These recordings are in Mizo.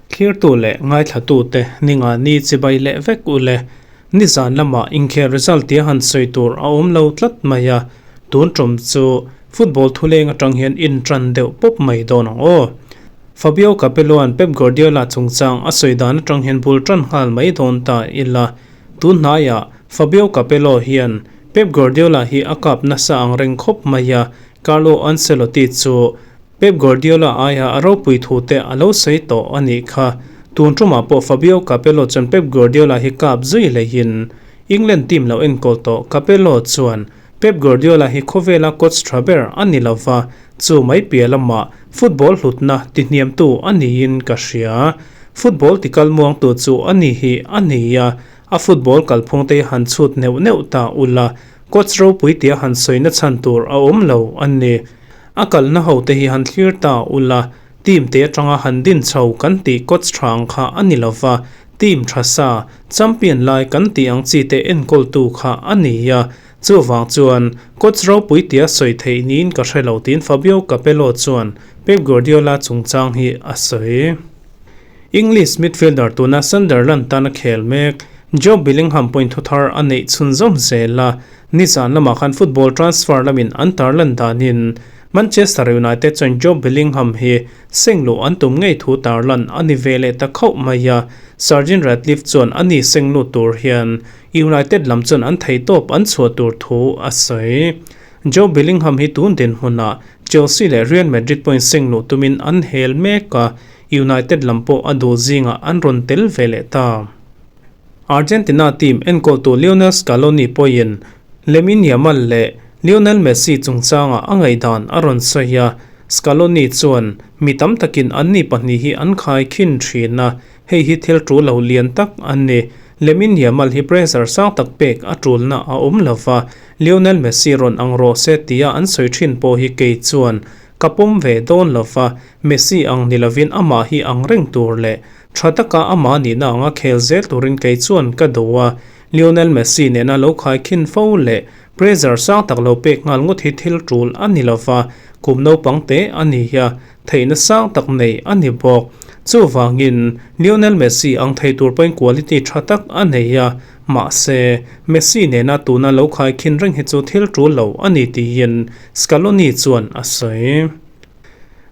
Thlirtu leh ngaithlatute ninga ni chibai leh vek u le. Nizan lamah inkhel result tia han sawi tur a awm lo tlat mai a, tun tum chu football thuleng atang hian intan deuh pawp mai dawn ang aw. Fabio Capello-a'n Pep Guardiola chungchang a sawi dan atang hian bul tan nghal mai dawn ta ila. Tun hnaiah Fabio Capello hian Pep Guardiola hi a kap nasa ang reng khawp mai a, Carlo Ancelotti chu Pep Guardiola aia a ropui thu te a lo sawi tawh a nih kha. Tun tumah pawh Fabio Capello chuan Pep Guardiola hi kap zui leihin England team lo enkawl tawh Capello chuan Pep Guardiola hi khawvela coach tha ber a ni lova, chu mai piah lamah football hlutna tihniamtu a niin ka hria. Football tikal muangtu chu a ni hi a ni a, a football kalphung te hi han chhut neuh neuh ta ula, coach ropui tia han sawina chhan tur a awm lo a ni. A kalna ho te hi han thlir ta ula, team te atanga han din chho kan tih coach tha ang kha a ni lova, team tha sa, champion lai kan tih ang chi te enkawltu kha a ni a, chuvang chuan coach ropui tia sawi theih niin ka hre lo tiin Fabio Capello chuan Pep Guardiola chungchang hi a sawi. English midfielder tuna Sunderland tana khel mek Jobe Bellingham pawhin thuthar a neih chhunzawm zel a, Nizan lamah khan football transfer lamin an tarlan danin Manchester United chuan Jobe Bellingham hi seng luh an tum ngei thu tarlan a ni ve leh ta khauh mai a, Sir Jim Ratcliffe chuan a ni seng lut tur hian United lam chuan an theihtawp an chhuah tur thu a sawi. Jobe Bellingham hi tun dinhmunah Chelsea leh Real Madrid pawhin seng luh tumin an hel mek a, United lam pawh a duh zingah an rawn tel ve leh ta. Argentina team enkawltu Lionel Scaloni pawhin Lamine Yamal leh Lionel Messi chungchangah a ngaihdan a rawn sawi a, Scaloni chuan mi tam takin anni pahnih hi an khai khin thin a, hei hi thil tul lo lian tak a ni. Lamine Yamal hi pressure sang tak pek a tulna a awm lo va, Lionel Messi rawn ang rawh se tia an sawi thin pawh hi kei chuan ka pawm ve dawn lo va, Messi ang ni lovin amah hi ang reng tur leh Tha taka amah nihna anga khel zel turin kei chuan ka duh a, Lionel Messi nena lo khaikhin fo leh pressure sang tak lo pek nghal ngawt hi thil tul a ni lova, kum naupang te a ni a, theihna sang tak nei a ni bawk. Chuvangin, Lionel Messi ang thei tur pawhin quality tha tak a nei a, mahse, Messi nena tuna lo khaikhin reng hi chu thil tul lo a ni tiin Scaloni chuan a sawi.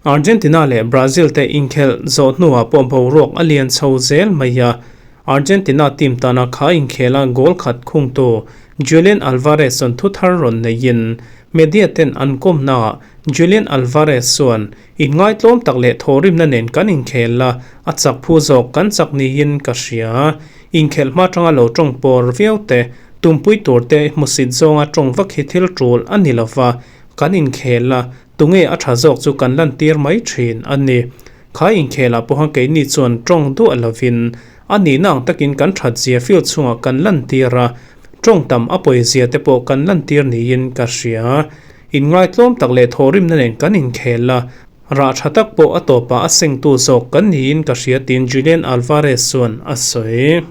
Argentina leh Brazil te inkhelh zawh hnuah pawh boruak a lian chho zel mai a, Argentina team tana kha inkhela goal khat khungtu Julian Alvarez chuan thu thar rawn neiin media ten an kawmnaah Julian Alvarez chuan inngaitlawm tak leh thawhrimna nen kan inkhel a, a chak phu zawk kan chak niin ka hria. Inkhelh hma tanga lo tawng pawr viau te, tumpui tur te hmusit zawnga tawng vak hi thil tul a ni lova, kan inkhel a, Tunge a tha zawk chu kan lantir mai thin a ni. Kha inkhelah pawha keini chuan tawng duah lovin a nihna ang takin kan thatzia field chhungah kan lantir a, tawng tam a pawizia te pawh kan lantir niin ka hria. Inngaitlawm tak leh thawhrimna nen kan inkhel a, rah tha tak pawh a tawpah a sengtu zawk kan niin ka hria tiin Julian Alvarez chuan a sawi.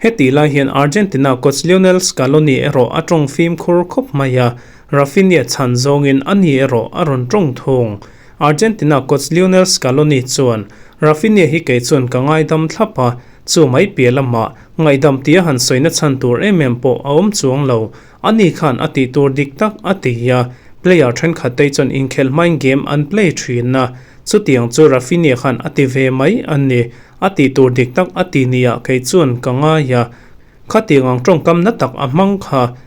Hetih lai hian Argentina coach Lionel Scaloni erawh a tawng fimkhur khawp mai a, Raphinha chhan zawngin a ni erawh a rawn tawng thung. Argentina coach Lionel Scaloni chuan, Raphinha hi kei chuan ka ngaidam thlap a, chu mai piah lamah ngaihdam tia han sawina chhan tur em em pawh a awm chuang lo. Ani khan a tih tur dik tak a ti a, player thenkhat te chuan inkhelh hmain game an play thin a, chutiang chu Raphinha khan a ti ve mai a ni. A tih tur dik tak a ti nia kei chuan ka ngai a, khatiang ang tawngkam na tak a hmang kha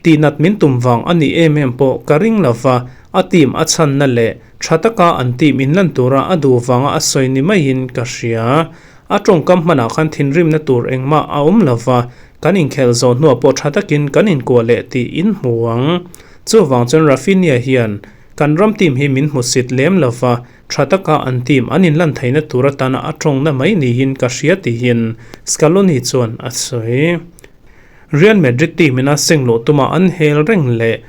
tihnat min tum vang a nih em em pawh ka ring lo va, a team a chhanna leh tha taka an team inlan tura a duh vanga a sawi ni maiin ka hria. A tawngkam hmanah khan thinrimna tur engmah a awm lo va, kan inkhelh zawh hnuah pawh tha takin kan inkuah leh tih in hmu ang. Chuvang chuan Raphinha hian kan ram team hi min hmusit lem lo va, Tha taka an team an inlan theihna tur atana a tawngna mai niin ka hria tihin Scaloni chuan a sawi. Real Madrid team ina seng luh tuma an hel reng leh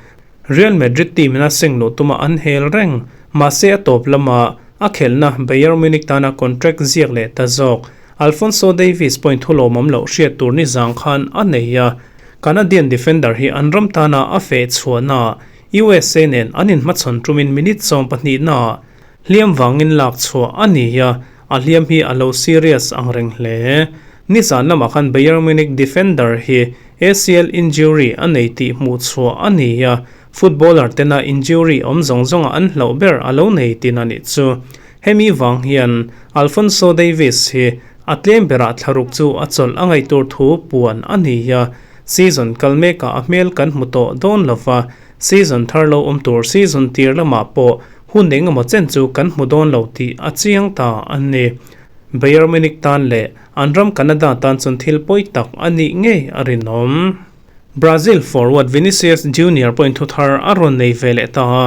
Real Madrid team ina seng luh tuma an hel reng mahse a tawp lama a khelhna Bayern Munich tana contract ziak leh ta zawk Alphonso Davies pawhin thu lawmawm loh hriat tur ni zang khan a nei a, Canadian defender hi an ram tana a feh chhuahna. USA nen an inhmachhawn tumin minute sawmpahnih-naah hliam vangin lak chhuah a ni a, a hliam hi a lo serious ang reng hle. Nizan lamah khan Bayern Munich defender hi ACL injury a nei tih hmuh chhuah a ni a, footballer tena injury awm zawng zawnga an hlauh ber a lo nei tin a nih chu. Hemi vang hian Alphonso Davies hi a tlem berah thlaruk chu a chawlh a ngaih tur thu puan a ni a, season kal mekah a hmel kan hmu tawh dawn lo va, season thar lo awm tur season tir lamah pawh hun eng emaw chen chu kan hmu dawn lo tih a chiang ta a ni. Bayern Munich tan leh an ram Canada tan chuan thil pawi tak a nih ngei a rinawm. Brazil forward Vinicius Junior pawhin thu thar a rawn nei ve leh ta a,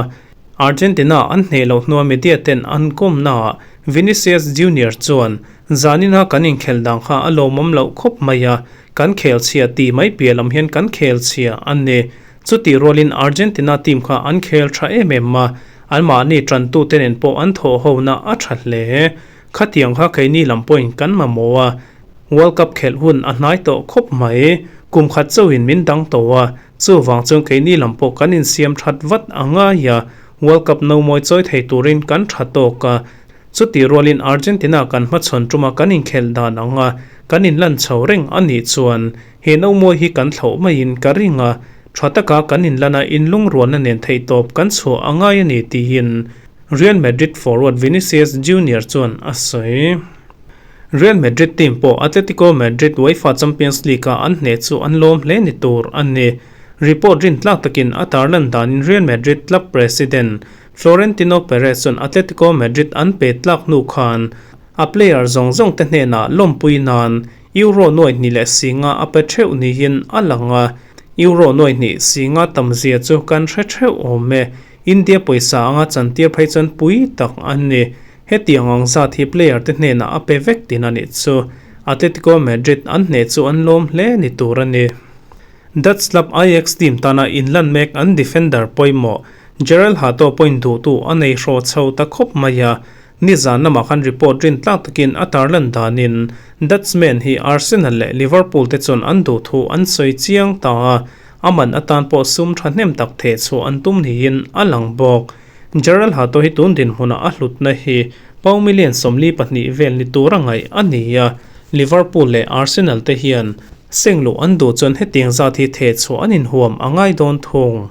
Argentina an hneh loh hnua media ten an kawmnaah Vinicius Junior chuan, Zanina kan inkhelh dan kha a lawmawm loh khawp mai a, kan khel chhia ti mai piah lam hian kan khel chhia a ni. Chutih rualin Argentina team kha an khel tha em em a, anmahni tantute nen pawh an thawh hona a tha hle. Khatiang kha keini lam pawhin kan mamawh a, World Cup khelh hun a hnai tawh khawp mai. Kum khat chauhin min dang tawh a, chuvang chuan keini lam pawh kan insiam that vat a ngai a, World Cup no mawi chawi thei turin kan tha tawk a. Chutih rualin Argentina kan hmachhawn tuma kan inkhelh dan ang a, kan inlan chho reng a nih chuan he no mawi hi kan thlauh maiin ka ring a, tha taka kan inlana inlungrualna nen theihtawp kan chhuah a ngai a ni tiin Real Madrid forward Vinicius Junior chuan a sawi. Real Madrid team pawh Atletico Madrid UEFA Champions League-a an hneh chu an lawm hle ni tur a ni. Report rintlak takin a tarlan danin Real Madrid club president Florentino Perez chuan Atletico Madrid an pe tlak hnu khan a player zawng zawng te hnenah lawmpui nan Euro nuai hnih leh singa a pe theuh niin a lang a, Euro nuai hnih singa tam zia chu kan hre theuh awm e. India pawisa anga chantir phei chuan pui tak a ni. Hetiang ang zat hi player te hnenah a pe vek tin a nih chu. Atletico Madrid an hneh chu an lawm hle ni tur a ni. Dutch club Ajax team tana inlan mek an defender pawimawh Jorrel Hato pawhin duhtu a nei hraw chho ta khawp mai a. Nizan lamah khan report rin tlak takin a tarlan danin Dutchman hi Arsenal leh Liverpool te chuan an duhthu an sawi chiang ta a. A man atan pawh sum thahnem tak theh chhuah an tum niin a lang bawk. Gerald Hato hi tun dinhmunah a hlutna hi pau million 42 vel ni tura ngaih a ni a, Liverpool leh Arsenal te hian seng luh an duh chuan hetiang zat hi theh chhuah an inhuam a ngai dawn thung.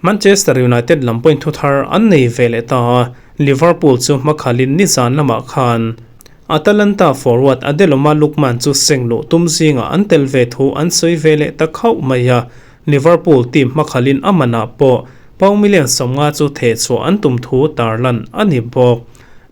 Manchester United lam pawhin thu thar an nei ve leh ta a, Liverpool chu hmakhalin nizan lamah khan Atalanta forward Adeloma Lookman chu seng luh tum zingah an tel ve thu an sawi ve leh ta khauh mai a, Liverpool team hmakhalin a manah pawh pau million 50 chu theh chhuah an tum thu tarlan a ni bawk.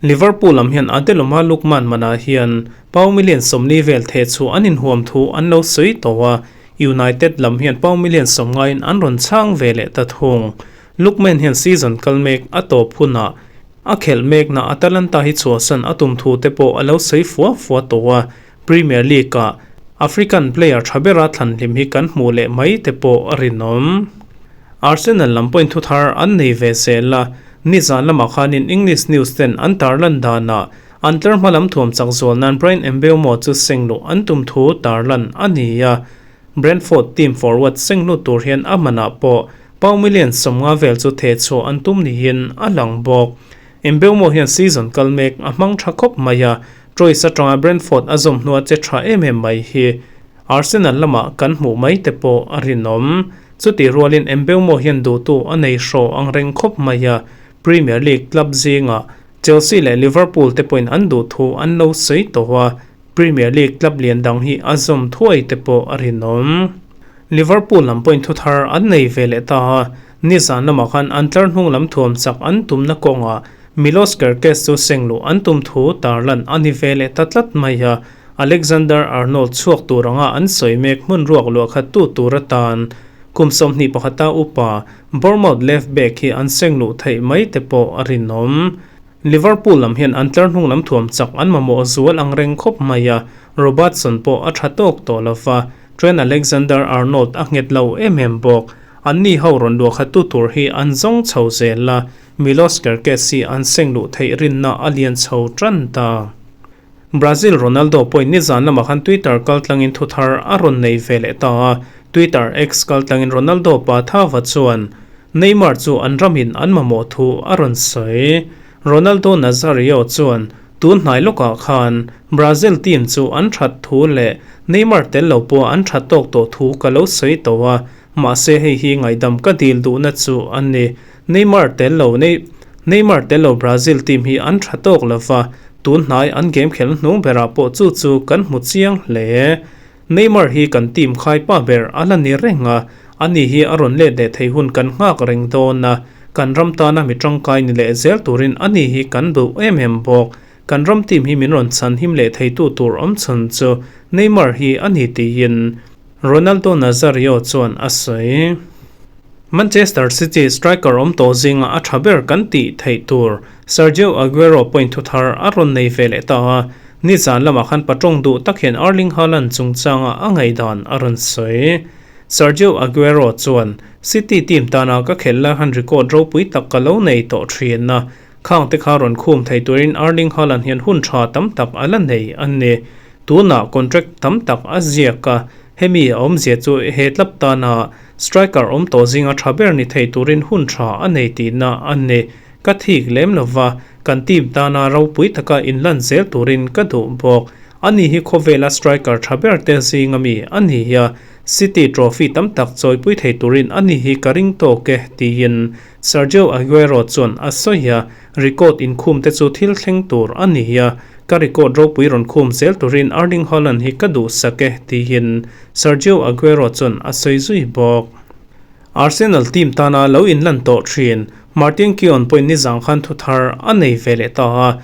Liverpool lam hian Adeloma Lookman manah hian pau million 40 vel theh chhuah an inhuam thu an lo sawi tawh a, United lam hian pau million 50 in an rawn chhang ve leh ta thung. Lookman hian season kal mek a tawp hunah A khelh mekna Atalanta hi chhuahsan a tum thu te pawh a lo sawi fua fua tawh a, Premier League-ah African player tha bera thlanhlim hi kan hmuh leh mai te pawh a rinawm. Arsenal lam pawhin thu thar an nei ve zel a, nizan lamah khanin English news ten an tarlan danah an tlar hma lam thuam chak zual nan Bryan Mbeumo chu seng luh an tum thu tarlan a ni a, Brentford team forward seng lut tur hian a manah pawh Pau million 50 vel chu theh chhuah an tum niin a lang bawk. Mbeumo hian season kal mek a hmang tha khawp mai a, Troyes atanga Brentford a zawm hnua che tha em em mai hi Arsenal lamah kan hmuh mai te pawh a rinawm. Chutih rualin Mbeumo hian duhtu a nei hraw ang reng khawp mai a, Premier League club zingah Chelsea leh Liverpool te pawhin an duhthu an lo sawi tawh a, Premier League club lian dang hi a zawm thuai te pawh a rinawm. Liverpool lam pawhin thu thar an nei ve leh ta a, nizan lamah khan an tlar hnung lam thuam chak an tumna kawngah Milos Kerkez chu seng luh an tum thu tarlan a ni ve leh ta tlat mai a, Alexander Arnold chhuak tur anga an sawi mek hmun ruak luah khat tu tur atan kum 21 a upa Bournemouth left back hi an seng luh theih mai te pawh a rinawm. Liverpool lam hian an tlar hnung lam thuam chak an mamawh zual ang reng khawp mai a, Robertson pawh a tha tawk tawh lo va, Trent Alexander-Arnold a nghet lo em em bawk. Anni ho rawn luah khat tu tur hi an zawng chho zel a, Milos Kerkez hi an seng luh theih rinna a lian chho tan ta. Brazil Ronaldo pawhin nizan lamah khan Twitter kaltlangin thuthar a rawn nei ve leh ta a, Twitter X kaltlangin Ronaldo pa Thava chuan, Neymar chu an ramin an mamawh thu a rawn sawi. Ronaldo Nazario chuan tun hnai lawkah khan Brazil team chu an that thu leh Neymar tel lo pawh an that tawk tawh thu ka lo sawi tawh a, mahse hei hi ngaihdam ka dil duhna chu a ni. Neymar tel lo Neymar tel lo Brazil team hi an tha tawk lo va, tun hnai an game khelh hnung berah pawh chu chu kan hmu chiang hle. Neymar hi kan team khai pa ber a la ni reng a, ani hi a rawn let leh thei hun kan nghak reng dawn a, kan ram tana mi tangkai ni leh zel turin ani hi kan duh em em bawk. Kan ram team hi min rawn chhan him leh theitu tur awm chhun chu Neymar hi a ni tiin Ronaldo Nazario chuan a sawi. Manchester City striker awm tawh zinga a tha ber kan tih theih tur Sergio Aguero point thu thar a rawn nei ve leh ta a, nizan lamah khan patawng duh tak hian Erling Haaland chungchanga a ngaihdan a rawn sawi. Sergio Aguero chuan, City team tana ka khelh lai khan record ropui tak ka lo nei tawh thin a, khang te kha rawn khum thei turin Erling Haaland hian hun tha tam tak a la nei a ni. Tunah contract tam tak a ziak a, Hemi a awmzia chu he tlap tana striker awm tawh zinga tha ber ni thei turin hun tha a nei tihna a ni. Ka thik lem lova, kan team tana ropui taka inlan zel turin ka duh bawk. Ani hi khawvela striker tha ber te zinga mi a ni a, City trophy tam tak chawipui thei turin ani hi ka ring tawk e, tiin Sergio Aguero chuan a sawi a, record inkhum te chu thil thleng tur a ni a, Ka record ropui rawn khum zel turin Erling Haaland hi ka duhsak e, tiin Sergio Aguero chuan a sawi zui bawk. Arsenal team tana lo inlan tawh thin Martin Keown pawhin nizang khan thu thar a nei ve leh ta a.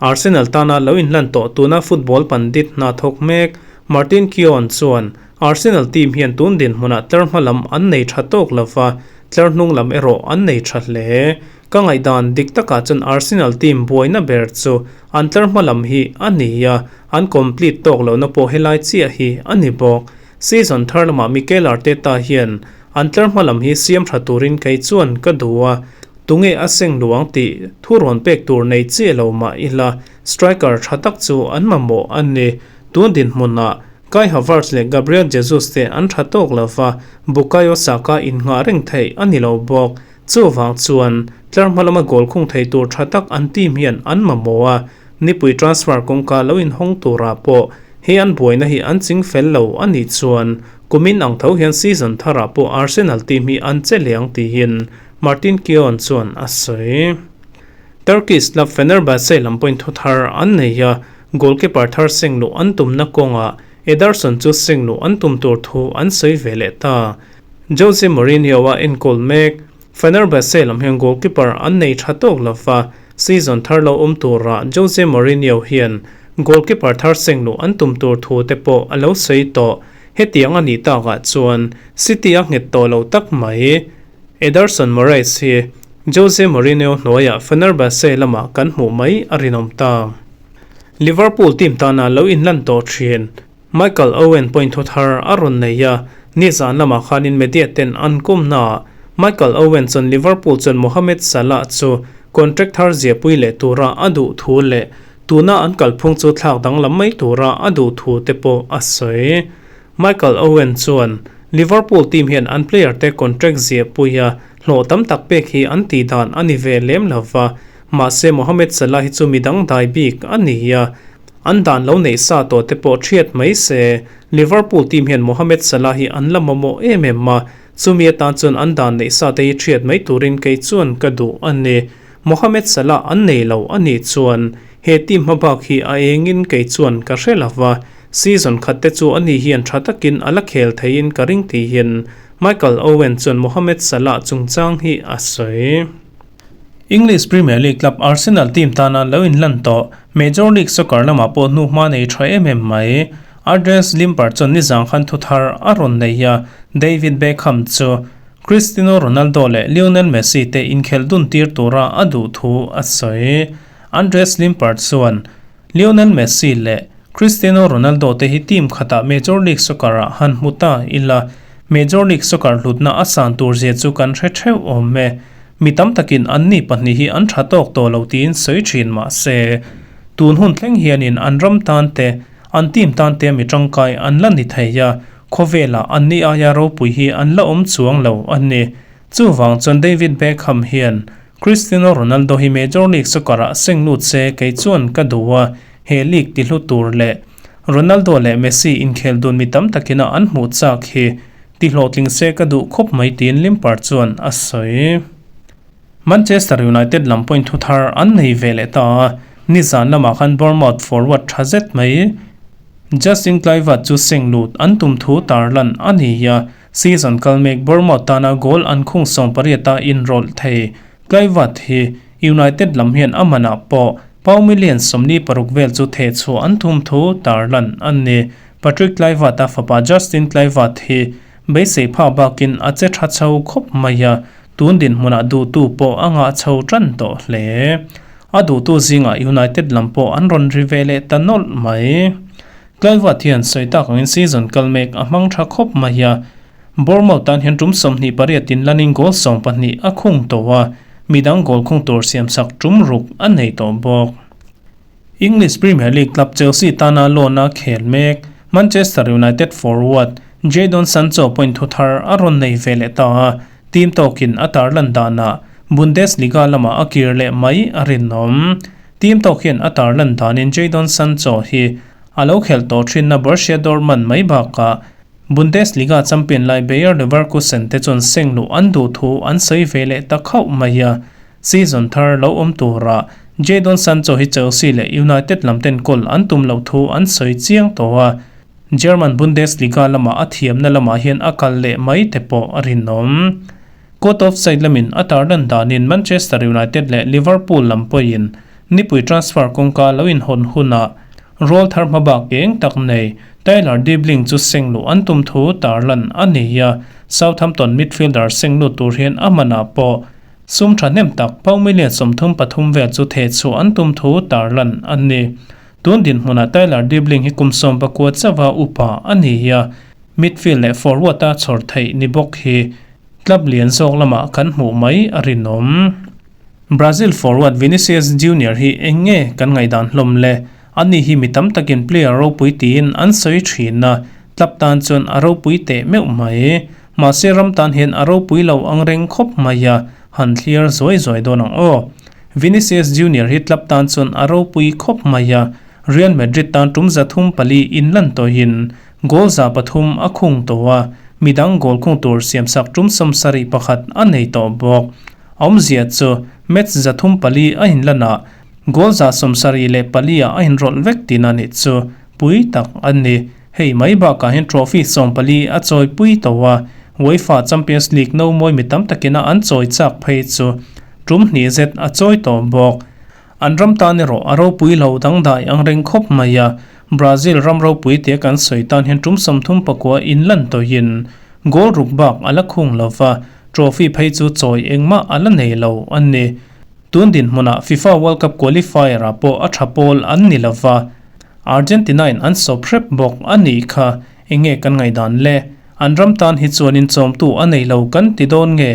Arsenal tana lo inlan tawh tuna football pandit hna thawk mek Martin Keown chuan Arsenal team hian tun dinhmunah tlar hma lam an nei tha tawk lova, tlar hnung lam erawh an nei tha hle. Ka ngaihdan dik takah chuan Arsenal team buaina ber chu an tlar hma lam hi a ni a, an complete tawk lohna pawh helai chiah hi a ni bawk. Season thar lamah Mikel Arteta hian an tlar hma lam hi siam tha turin kei chuan ka duh a, tunge a seng luang tih thu rawn pek tur nei chiah lo mah ila striker tha tak chu an mamawh a ni. Tun dinhmunah Kai Havertz leh Gabriel Jesus te an tha tawk lova, Bukayo Saka innghah reng theih a ni lo bawk. Chuvang chuan tlar hma lama goal khung thei tur tha tak an team hian an mamawh a, nipui transfer kawngka lo inhawng turah pawh he an buaina hi an ching fel lo a nih chuan kumin ang tho hian season tharah pawh Arsenal team hi an che leh ang tiin Martin Keown chuan a sawi. Turkish club Fenerbahce lam pawhin thu thar an nei a, goalkeeper thar seng luh an tumna kawngah Ederson chu seng luh an tum tur thu an sawi ve leh ta. Jose Mourinho-a enkawl mek. Fenerbahce lam hian goalkeeper an nei tha tawk lo va, season thar lo awm turah Jose Mourinho hian goalkeeper thar seng luh an tum tur thu te pawh a lo sawi tawh. Hetiang a nih takah chuan City a nghet tawh lo tak mai. Ederson Moraes hi Jose Mourinho hnuaiah Fenerbahce lamah kan hmuh mai a rinawm ta. Liverpool team tana lo inlan tawh thin. Michael Owen pawhin thu thar a rawn nei a, nizan lamah khanin media ten an kawmnaah Michael Owen chuan Liverpool chuan Mohamed Salah chu contract thar ziahpui leh tura a duh thu leh tuna an kalphung chu thlak danglam mai tura a duh thu te pawh a sawi. Michael Owen chuan Liverpool team hian an player te contract ziahpui a hlawh tam tak pek hi an tih dan a ni ve lem lova, mahse Mohamed Salah hi chu midang dai bik a ni a, An dan lo neih sa tawh te pawh thiat mai se, Liverpool team hian Mohamed Salah hi an la mamawh em em a, chumi atan chuan an dan neih sa te hi thiat mai turin kei chuan ka duh a ni. Mohamed Salah an nei lo a nih chuan he team hmabak hi a engin kei chuan ka hre lo va, season khat te chu ani hian tha takin a la khel theiin ka ring tihin Michael Owen chuan Mohamed Salah chungchang hi a sawi. English Premier League club Arsenal team tana lo inlan tawh Major League Soccer lamah pawh hnuhma nei tha em em mai. Andreas Limpar chuan nizang khan thu thar a rawn nei a, David Beckham chu Cristiano Ronaldo leh Lionel Messi te inkhelh dun tir tura a duh thu a sawi. Andreas Limpar chuan Lionel Messi leh Cristiano Ronaldo te hi team khatah Major League Soccer-ah han hmu ta ila, Major League Soccer hlutna a san tur zia chu kan hre theuh awm e. Mi tam takin anni pahnih hi an tha tawk tawh lo tiin sawi thin mah se, tun hun thleng hianin an ram tan te, an team tan te mi tangkai an la ni thei a, khawvelah anni aia ropui hi an la awm chuang lo a ni. Chuvang chuan David Beckham hian Cristiano Ronaldo hi Major League Soccer-ah seng lut se kei chuan ka duh a, he league ti hlu tur leh Ronaldo leh Messi inkhel dun mi tam takina an hmuh chak hi ti hlawhtling se ka duh khawp mai tiin Limpar chuan a sawi. Manchester United lam point thu thar an nei ve leh ta a, nizan lamah khan Bournemouth forward tha zet mai Justin Kluivert chu seng lut an tum thu tarlan a ni a, season kal mek Bournemouth tana goal an khung sawmpariata inrawlh thei. Kluivert hi United lam hian a manah pawh pound million 46 vel chu theh chhuah an tum thu tarlan a ni. Patrick Kluivert-a fapa Justin Kluivert hi beisei phak bakin a che tha chho khawp mai a, Tun dinhmunah duhtu pawh a ngah chho tan tawh hle. A duhtu zingah United lam pawh an rawn ri ve leh ta nawlh mai. Kluivert hian sawi tak angin season kal mek a hmang tha khawp mai a. Bournemouth tan hian tum 28 in lanin goal 12 a khung tawh a, midang goal khung tur siamsak tum ruk a nei tawh bawk. English Premier League club Chelsea tana loan a khel mek Manchester United forward Jadon Sancho point thu thar a rawn nei ve leh ta a, team tawkin a tarlan danah Bundesliga lamah a kir leh mai a rinawm. Team tawk hian a tarlan danin Jadon Sancho hi a lo khelh tawh thinna Borussia Dortmund mai bakah Bundesliga champion lai Bayer Leverkusen te chuan seng luh an duh thu an sawi ve leh ta khauh mai a. Season thar lo awm turah Jadon Sancho hi Chelsea leh United lam ten goal an tum loh thu an sawi chiang tawh a, German Bundesliga lamah a thiamna lamah hian a kal leh mai te pawh a rinawm. Court of side lamin a tarlan danin Manchester United leh Liverpool lam pawhin nipui transfer kawngka lo inhawn hunah rawl thar hmabak eng tak nei Tyler Dibling chu seng luh an tum thu tarlan a ni a, Southampton midfielder seng lut tur hian a manah pawh Sum thahnem tak pound million 33 vel chu theh chhuah an tum thu tarlan a ni. Tun dinhmunah Tyler Dibling hi kum 19 chauha upa a ni a, midfield leh forward-a chhawr theih ni bawk hi club lian zawk lamah kan hmuh mai a rinawm. Brazil forward Vinicius Junior hi eng nge kan ngaihdan hlawm le? Ani hi mi tam takin player ropui tiin an sawi thin a, club tan chuan a ropui teh meuh mai. Mahse ram tan hian a ropui lo ang reng khawp mai a, han thlir zuai zuai dawn ang aw. Vinicius Junior hi club tan chuan a ropui khawp mai a, Real Madrid tan tum 304 inlan tawhin goal 300 a khung tawh a, midang goal khung tur siamsak tum 71 a nei tawh bawk. A awmzia chu match 304 a inlan a, goal 74 ah a inrawlh vek tihna nih chu pui tak a ni. Hei mai bakah hian trophy 14 a chawipui tawh a, UEFA Champions League no mawi mi tam takina an chawi chak phei chu tum hnih zet a chawi tawh bawk. An ram tan erawh a ropui lo dangdai ang reng khawp mai a, Brazil ram ropui tia kan sawi tan hian tum 39 inlan tawhin goal ruk bak a la khung lo va, trophy phei chu chawi engmah a la nei lo a ni. Tun dinhmunah FIFA World Cup qualifier-ah pawh a tha pawl an ni lo va, Argentina-in an sawp hrep bawk a nih kha, enge kan ngaihdan le? An ram tan hi chuanin chawmtu a nei lo kan ti dawn nge?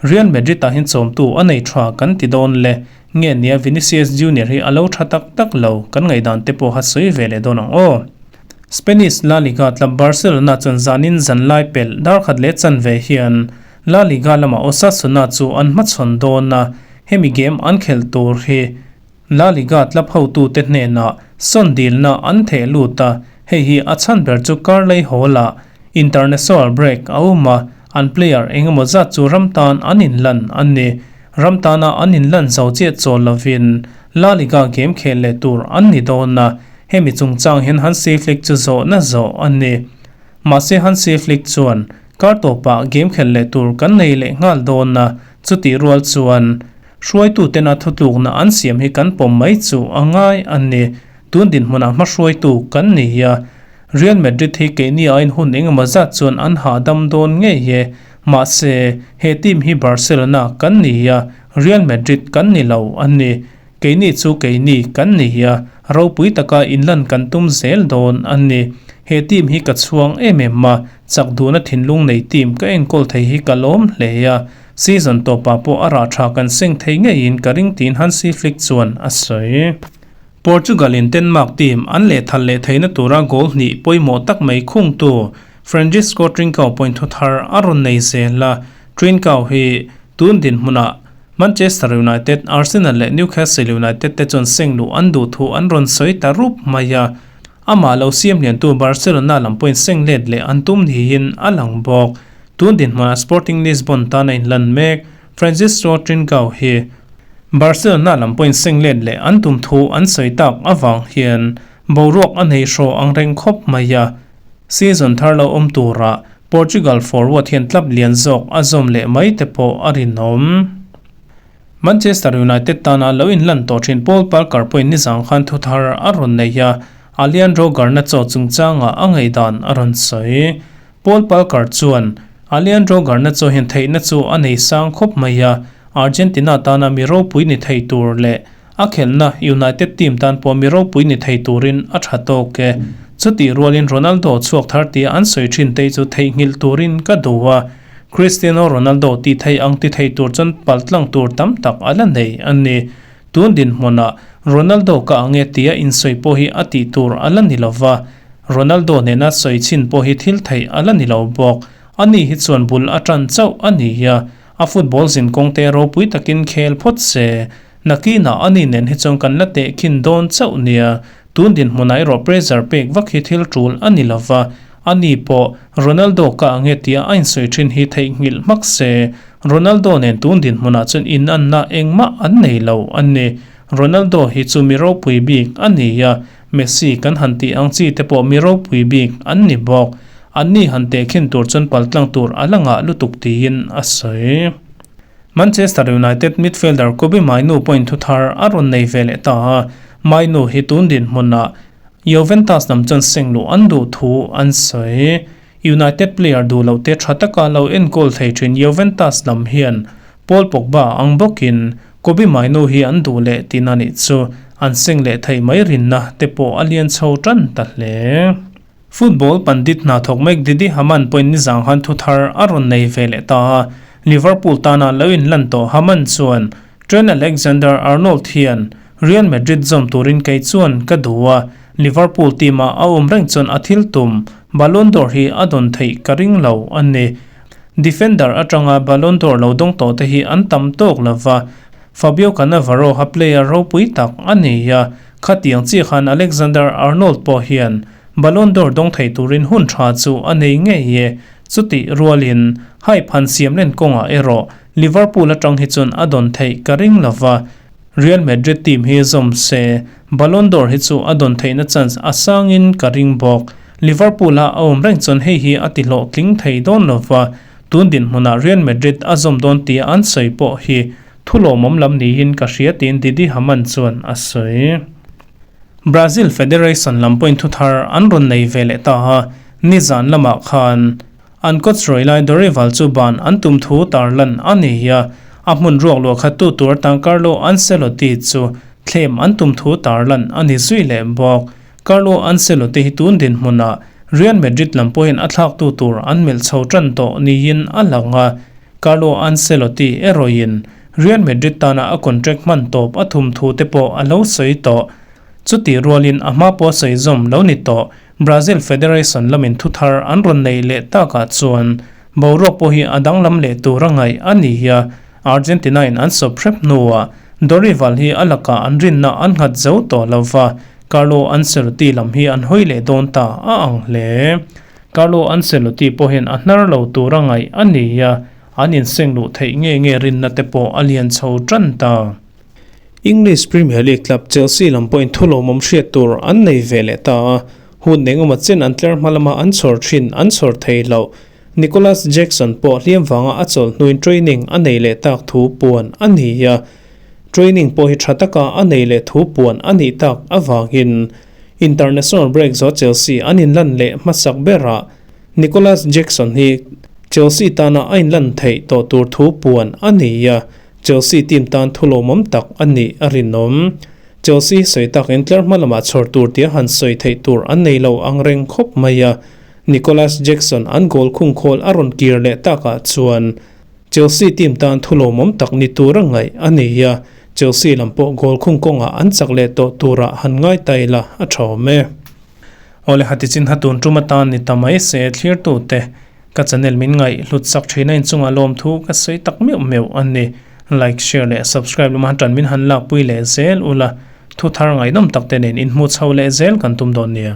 Real Madrid-ah hian chawmtu a nei tha kan ti dawn le? Nge nia Vinicius Junior hi a lo tha tak tak lo kan ngaihdan te pawha sawi ve leh dawn ang aw. Spanish La Liga club Barcelona chuan zanin zanlai pelh dar khat leh chanve hian La Liga lamah Osasuna chu an hmachhawn dawn a, hemi game an khelh tur hi La Liga club hotute hnenah sawn dilna an theh lut a, hei hi a chhan ber chu Carley Hall-ah international break a awm a, an player eng emaw zat chu ram tan an inlan a ni. Ram tana an inlan zo chiah chawl lovin La Liga game khel leh tur an ni dawn a, hemi chungchang hian Hansi Flick chu zawhna zawh a ni. Mahse Hansi Flick chuan kar tawpah game khel leh tur kan nei leh nghal dawn a, chutih rual chuan Hruaituten a thutlukna an siam hi kan pawm mai chu a ngai a ni. Tun dinhmunah hmahruaitu kan ni a, Real Madrid hi keini aiin hun engemaw zat chuan an hahdam dawn ngei e. Mahse, he team hi Barcelona kan ni a, Real Madrid kan ni lo a ni. Keini chu keini kan ni a, ropui taka inlan kan tum zel dawn a ni. He team hi ka chhuang em em a, chak duhna thinlung nei team ka enkawl thei hi ka lawm hle a. Season tawpah pawh a rah tha kan seng thei ngeiin ka ring tiin Hansi Flick chuan a sawi. Portugal in Denmark team an lehthal leh theihna tura goal hnih pawimawh tak mai khungtu Francisco Trincao point thu thar a rawn nei zel a. Trincao hi tun dinhmunah Manchester United, Arsenal leh Newcastle United te chuan seng luh an duh thu an rawn sawi ta rup mai a. Amah lo siam liantu Barcelona lam pawhin seng let leh an tum niin a lang bawk. Tun dinhmunah Sporting Lisbon tan a inlan mek. Francisco Trincao hi Barcelona lam pawhin seng let leh an tum thu an sawi tak avang hian boruak a nei hraw ang reng khawp mai a. Season thar lo awm turah Portugal forward hian club lian zawk a zawm leh mai te pawh a rinawm. Manchester United tana lo inlan tawh thin Paul Parker pawhin nizang khan thu thar a rawn nei a, Alejandro Garnacho chungchangah a ngaihdan a rawn sawi. Paul Parker chuan, Alejandro Garnacho hian theihna chu a nei sang khawp mai a, Argentina tana mi ropui ni thei tur leh a khelhna United team tan pawh mi ropui ni thei turin a tha tawk e. Chutih rualin Ronaldo chhuak thar tia an sawi thin te chu theihnghilh turin ka duh a, Cristiano Ronaldo tih theih ang ti thei tur chuan paltlang tur tam tak a la nei a ni. Tun dinhmunah Ronaldo ka ang e tia insawi pawh hi a tih tur a la ni lo va, Ronaldo nena sawi chhin pawh hi thil theih a la ni lo bawk. Ani hi chuan bul a tan chauh a ni a, a football zinkawng te ropui takin khel phawt se. Nakinah ani nen hi chuan kan la tehkhin dawn chauh nia, tun dinhmunah erawh pressure pek vak hi thil tul a ni lo va, ani pawh Ronaldo ka ang e tia a insawi thin hi theihnghilh hmak se, Ronaldo nen tun dinhmunah chuan inanna engmah an nei lo a ni. Ronaldo hi chu mi ropui bik a ni a, Messi kan han tih ang chi te pawh mi ropui bik an ni bawk. Anni han tehkhin tur chuan paltlang tur a la ngah lutuk tiin a sawi. Manchester United midfielder Kobbie Mainoo pawhin thu thar a rawn nei ve leh ta a, Mainoo hi tun dinhmunah Juventus lam chuan seng luh an duh thu an sawi. United player duh loh te tha taka lo enkawl thei thin Juventus lam hian Paul Pogba ang bawkin Kobbie Mainoo hi an duh leh tihna nih chu an seng leh theih mai rinna te pawh a lian chho tan ta hle. Football pandit hna thawk mek Didi Hamann pawhin nizang han thu thar a rawn nei ve leh ta a, Liverpool tana lo inlan tawh Hamann chuan Trent Alexander-Arnold hian Real Madrid zawm turin kei chuan ka duh a, Liverpool team-ah a awm reng chuan a thil tum Ballon d'Or hi a dawn theih ka ring lo a ni. Defender atanga Ballon d'Or lo dawng tawh te hi an tam tawk lo va, Fabio Cannavaro ha player ropui tak a ni a, Khatiang chiah khan Alexander Arnold pawh hian Ballon d'Or dawng thei turin hun tha chu a nei ngei e. Chutih rualin hype han siam len kawngah erawh Liverpool atang hi chuan a dawn theih ka ring lo va, Real Madrid team hi zawm se Ballon d'Or hi chu a dawn theihna chance a sangin ka ring bawk. Liverpool-a a awm reng chuan hei hi a ti hlawhtling thei dawn lo va, tun dinhmunah Real Madrid a zawm dawn tia an sawi pawh hi Thu lawmawm lam niin ka hria tiin Didi Hamann chuan a sawi. Brazil Federation lam pawhin thu thar an rawn nei ve leh ta a, nizan lamah khan an coach rawih lai Dorival chu ban an tum thu tarlan a ni a, a hmun ruak luah khat tu tur atang Carlo Ancelotti chu thlem an tum thu tarlan a ni zui leh bawk. Carlo Ancelotti hi tun dinhmunah Real Madrid lam pawhin a thlaktu tur an melh chho tan tawh niin a lang a, Carlo Ancelotti erawhin Real Madrid tana a contract hman tawp a thum thu te pawh a lo sawi tawh. Chutih rualin a hma pawh sawi zawm lo ni tawh Brazil Federation lamin thu thar an rawn neih leh takah chuan boruak pawh hi a danglam leh tur a ngaih a ni a, Argentina in an sawp hrep hnuah Dorival hi a lakah an rinna an nghat zo tawh lo va, Carlo Ancelotti lam hi an hawi leh dawn ta a ang hle. Carlo Ancelotti pawhin a hnar lo tur a ngaih a ni a, an inseng luh theih nge nge rinna te pawh a lian chho tan ta. English Premier League club Chelsea lam pawhin thu lawmawm hriat tur an nei ve leh ta a, hun engemaw chen an tler hma lama an chhawr thin an chhawr thei lo. Nicolas Jackson pawh hliam vanga a chawlh hnuin training a nei leh tak thu puan a ni a, training pawh hi tha taka a nei leh thu puan a nih tak avangin International break zawh Chelsea an inlan leh hmasak berah Nicolas Jackson hi Chelsea tana a inlan theih tawh tur thu puan a ni a, Chelsea team tan thu lawmawm tak a nih a rinawm. Chelsea sawi takin tlar hma lamah chhawr tur tia han sawi theih tur an nei lo ang reng khawp mai a, Nicolas Jackson an goal khung khawl a rawn kir leh takah chuan Chelsea team tan thu lawmawm tak ni tura ngaih a ni a, Chelsea lam pawh goal khung kawngah an chak leh tawh turah han ngai ta ila a tha awm e. Awle hati chin ha tun tum atan ni ta mai se thlirtute. Ka channel min ngaih hlut sak thin a inchungah lawmthu ka sawi tak meuh meuh a ni. Like, share leh subscribe lama tan min han lakpui leh zel ula, thu thar ngaihnawm tak te nen inhmuh chho leh zel kan tum dawn nia.